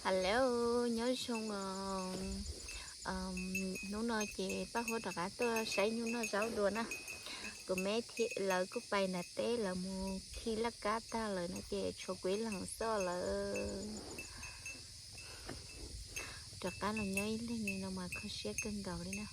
Hello, nyob zoo os. Hnub no ces Paj Huab rov qab tuaj saib nyuj noj zaub dua na. Kuv me lawv kuj pais nram teb, lawv mus khi laj kab tag lawm no ces tshuav kuv ib leeg xwb lawm. Rov qab los nyob ib leeg li no mas kho siab kawg nkaus li na.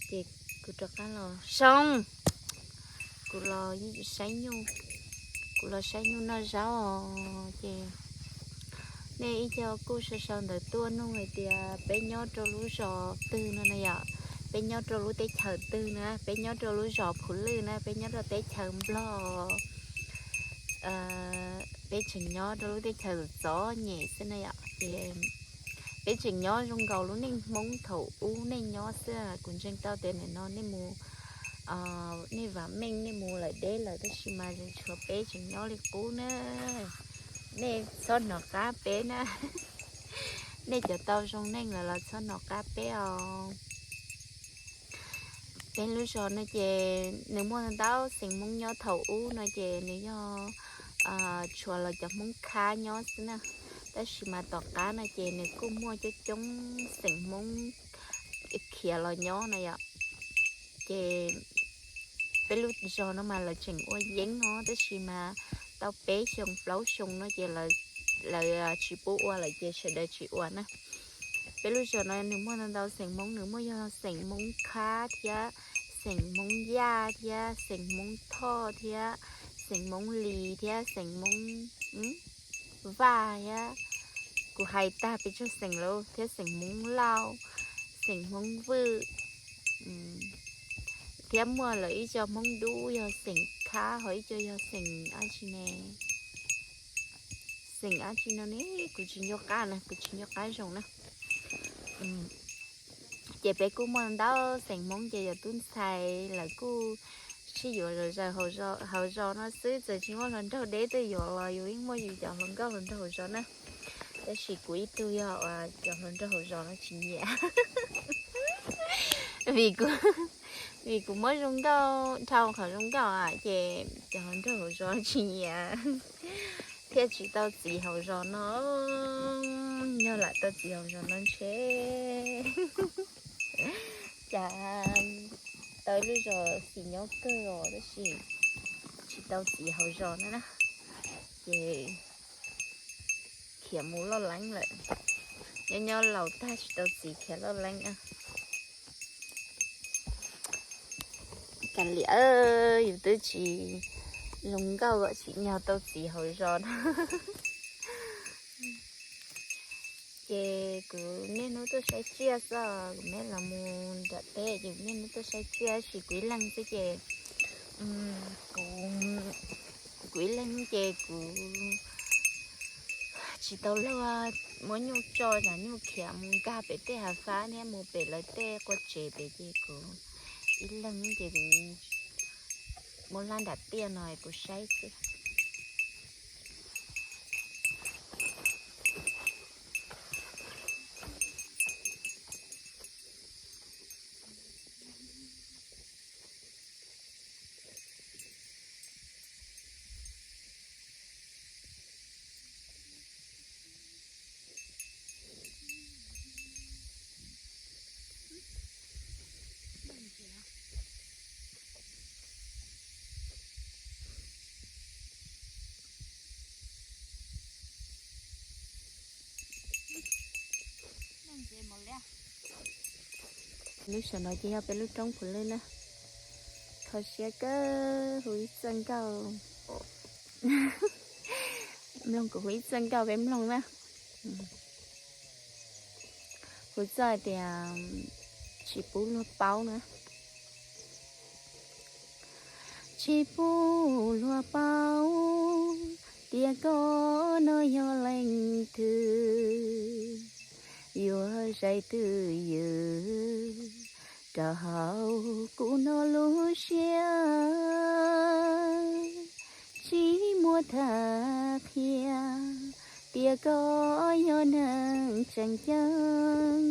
Ces kuv rov qab los zoo, kuv los saib nyuj, kuv los saib nyuj noj zaub os. Ces nej ib co kuj sau sau ntawv tuaj nug hais tias peb nyob rau lub zos twg no na yom, peb nyob rau lub teb chaws twg na, peb nyob rau lub zos Phuv Lwj na, peb nyob rau teb chaws Nplog, peb tseem nyob rau lub teb chaws txom nyem xwb na yom. Ces peb tseem nyob zoo nkaus lub neej Hmoob thaum ub nej nyob xwb. Kuv ntseeg tau tias nim no nej mus, nej vam meej nej mus lawm deb lawm, tab sis mas tshuav peb tseem nyob li qub na. Nej txhob hnov qab peb na. Nej cov tau zoo neej lawm los txhob hnov qab peb os. Peb lub zos no ces nws muaj ntau xeem Hmoob nyob, thaum ub no ces nws yog tshuav los cov Hmoob Khab nyob xwb na. Tab sis mas tom qab no ces nws kuj muaj coob coob xeem Hmoob khiav los nyob na yom. Ces peb lub zos no mas lawv tseem ua yeeb os, tab sis mas tau peb xyoo plaub xyoo no ces lawv tsis pub ua lawm ces sawv daws tsis ua na. Peb lub zos no nws muaj ntau ntau xeem Hmoob, nws muaj yog xeem Hmoob Khab thiab, xeem Hmoob Yaj thiab, xeem Hmoob Thoj thiab, xeem Hmoob Lis thiab, xeem Hmoob Vaj thiab, kuv hais tag pes tsawg xeem lawm, thiab xeem Hmoob Lauj, xeem Hmoob Vwj, thiab muaj lawv ib co Hmoob Dub yog xeem Khab, ho ib co yog xeem dab tsi ne, xeem dab tsi no ne, kuv tsis nco qab na, kuv tsis nco qab zoo na. Ces peb kuj muaj ntau xeem Hmoob, ces yog tub ntxhais lawv kuj sib yuav zom zaws hauv zos no xwb, txawm tsis muaj hluas nraug deb tuaj yuav los yus yeej muaj yus cov hluas nkauj hluas nraug hauv zos na. Tab sis kuv ib tug yog cov hluas nraug hauv zos no tsis nyiam. Vim kuv, vim kuv muab zoo nkauj dhau qhov zoo nkauj a, ces cov hluas nraug hauv zos tsis nyiam, thiaj tsis tau txiv hauv zos no. Yog lam tau txiv hauv zos no ntshe cas tau lub zos xis nyob kawg os, tab sis tsis tau txiv hauv zos na na. Ces khiav mus loj leeb lawm, nyob nyob laus tag tsis tau txiv khiav loj leeb. Kav liam, yus twb tsis zoo nkauj kom tsim nyog tau txiv hauv zos na. Ces kuv niaj hnub tuaj saib tsiaj xwb, kuv niaj los mus nram teb ces kuv niaj hnub tuaj saib tsiaj, tab sis kuv ib leeg xwb ces kuv, kuv ib leeg ces kuv tsis tau luag muab nyuj tso, tsam nyuj khiav mus nkag pem tej hav fab thiab mus pem lawv tej qua tsev pem, ces kuv ib leeg ces kuv muab laj nram tiaj no kuv saib xwb. Lub sij hawm no ces yog peb lub roob Phuv Lwj na. Kho siab kawg, hu ib txoj nkauj. Mloog kuv hu ib txoj nkauj peb mloog na. Hu txoj hais tias tsis pub luag paub na. Tsis pub luag paub tias koj no yog leej twg, yuav zais twj ywm rau hauv kuv no lub siab. Tsis muaj tham qhia tias koj yog neeg tseem ceeb,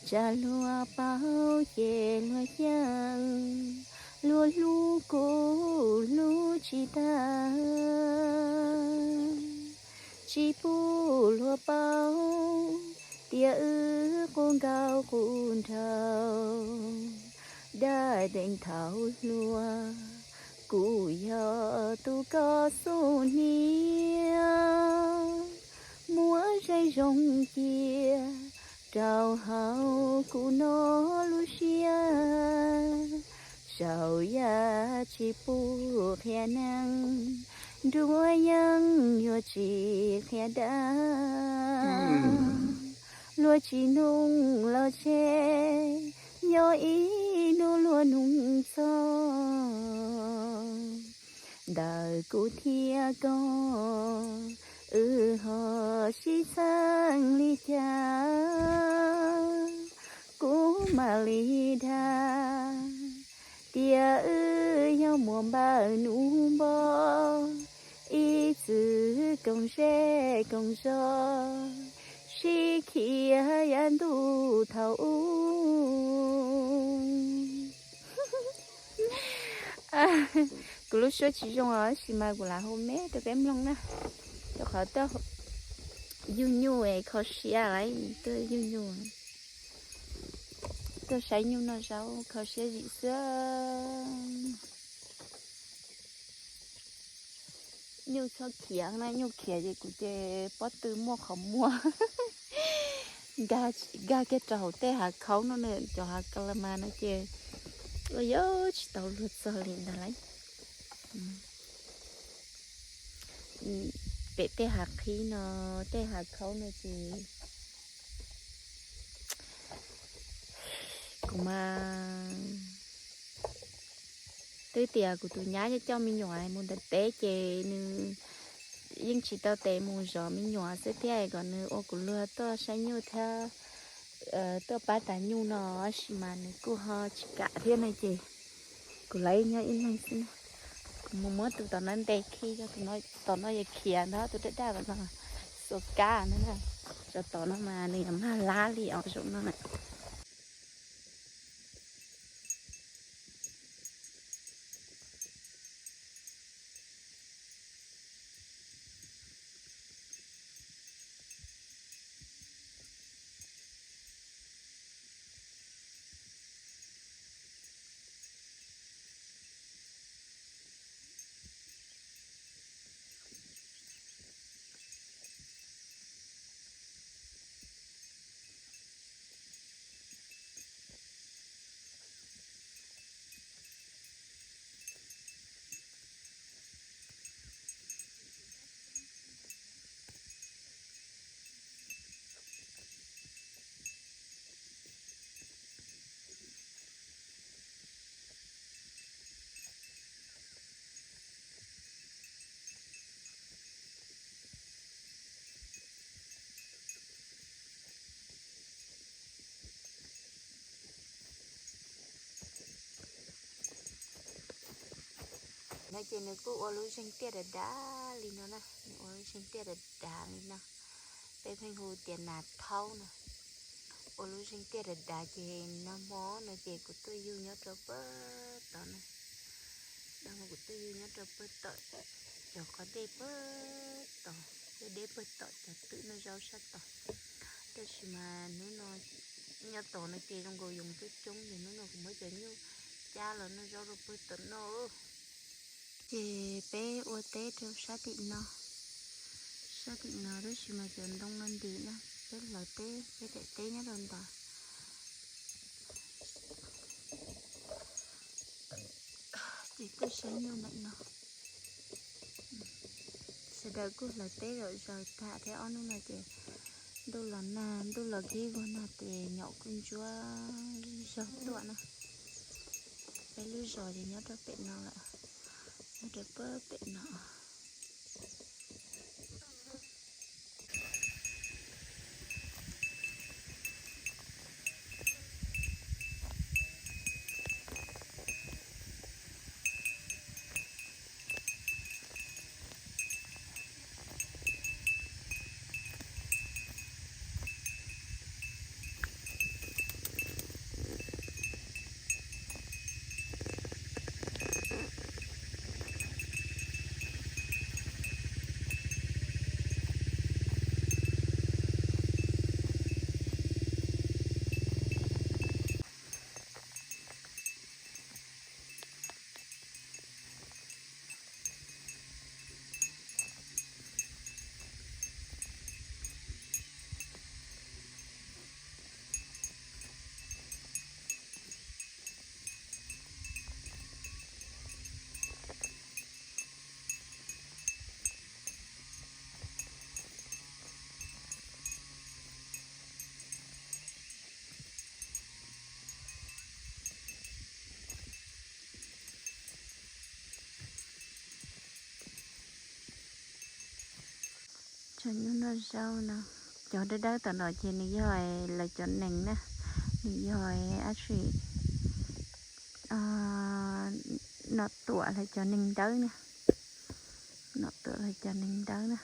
tsam luag paub ces luag yeej, luag hlub kuv hlub tsis tag. Tsis pub luag paub tias wb qub nkauj qub nraug, dab teev thaum hluas kuj yog tus koj xub hniab. Muab zeem zoo cia rau hauv kuv no lub siab, zaum yaj tsis pub qhia neeg, nruab yeeb yuav tsis qhia dab. Luag tsis nug los tseg, yog ib hnub luag nug txog, ntawm kuv thiab koj wb ho sib txheeb li cas, kuv mam li dag tias wb yog muaj npawb nub npo, ib txwm koom zej koom zos, sib khiav yav ntuj thaum ub. Kuv lub suab tsis zoo os, tab sis mas kuv lam hu me rau peb mloog na, rau qhov tuaj yug nyuj es kho siab lawm, tuaj yug nyuj, tuaj saib nyuj noj zaub kho siab zim xwb. Nyuj txhob khiav na, nyuj khiav ces kuv ces pob tw muaj qhov muag nkag kiag rau hauv tej hav khaub no, cov hav ka la mas no ces ua yuav tsis tau luag txog li ntag lauj. Pem tej hav qhib no, tej hav khaub no ces kuv mas twb tias kuv tus nyab coj me nyuam mus ntam teb ces nws yeej tsis tau tes mus zov me nyuam xwb thiab kom nws ua kuv luag tuaj saib nyuj thiab tuaj pab tas nyuj no, tab sis mas nws kuj ho tsis kam thiab no ces kuv lawv nyob ib leeg xwb na. Kuv mus muab tus tom no ntes khi, tus tom no yog khiav ntag, tus daj daj tom no xuas kab na. Cov tom no mas nws yuav mag lab li os zaum no na. No ces nws kuj ua lub zeeg tiaj dav dav li no na, nws ua lub zeeg tiaj dav dav li no. Peb pheej hu tias nas thaub no. Ua lub zeeg tiaj dav dav ces nag hmo no ces kuv tuaj yug nyob rau pem tod na. Nag hmo kuv tuaj yug nyob rau pem tod, cov qhov dej pem tod, dej deb pem tod, cov twm noj zaub sab tod. Tab sis mas hnub no nyob tod no ces zoo nkaus yoov coob coob, ces hnub no kuv muab cov nyuj cab los noj zaub rau pem tod no. Ces peb ua teb rau sab tim no, sab tim no tab sis mas cov ntoo no ntim na, peb hlawv teb, peb daim teb nyob rau ntawd. Ces tuaj saib nyuj ntawm no. Sawv daws kuj hlawv teb zom zaws tag thiab, ob hnub no ces ntuj los nag, ntuj los kib vog nag ces nyom kuj ntsuab zog tuaj na. Peb lub zos ces nyob rau pem no lawm, nyob rau pem pem no. Tsob nyuj noj zaub no, cov dawb dawb tom no ces nws yog lawv cov nees na, nws yog dab tsi, nom tuam lawv cov nees dawb na, nom tuam lawv cov nees dawb na.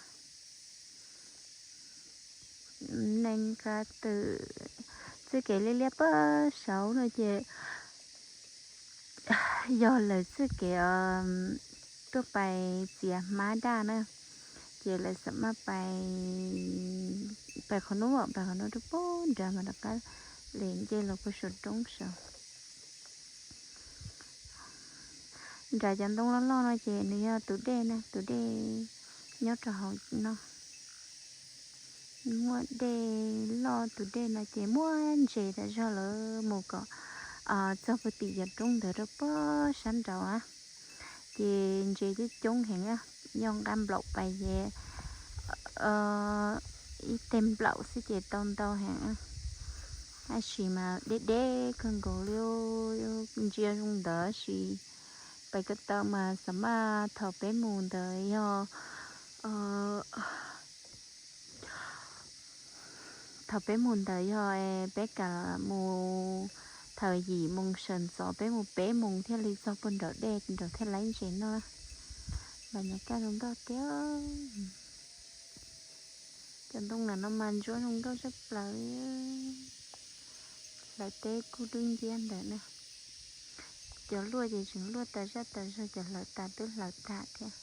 Nees qab twm, txij kev liab liab pab saud no ces yog lawv txij kev tuaj pais txiav hmab daj na, ces lawv xam maj pais, pais qhov no, pais qhov no rau pem nrad mas rov qab li nce los puag saum roob saud. Nram cov ntoo loj loj no ces nws yog tus dej na, tus dej nyob rau hauv no. Muaj dej loj, tus dej no ces muaj ntses tas zog lawm mus kom txog puag tim cov roob ntawd rau pem sab nraud a. Ces ntses coob coob heev, yog nqa nplaum pais ces ib teg nplaum xwb ces tau ntau heev. Tab sis mas deb deb kawg nkaus li, ntsia zoo ntawd sis pais ko taw mas xam maj thaum peb mus ntawd yog, thaum peb mus ntawd yog peb kam mus thaum yim moos sawv ntxov, peb mus peb moos thiaj li txog puag nram dej nraud thiaj laib ntses noj. Npam nyas kaj zoo nkauj tiag. Cov ntoo ntawm no mas ntsuab zoo nkauj tshaj plaws li. Hlawv teb kub dub nciab ntawd na. Cov luaj ces tseem luaj tas zaj tas zog, cov hlawv tas twb hlawv tas thiab.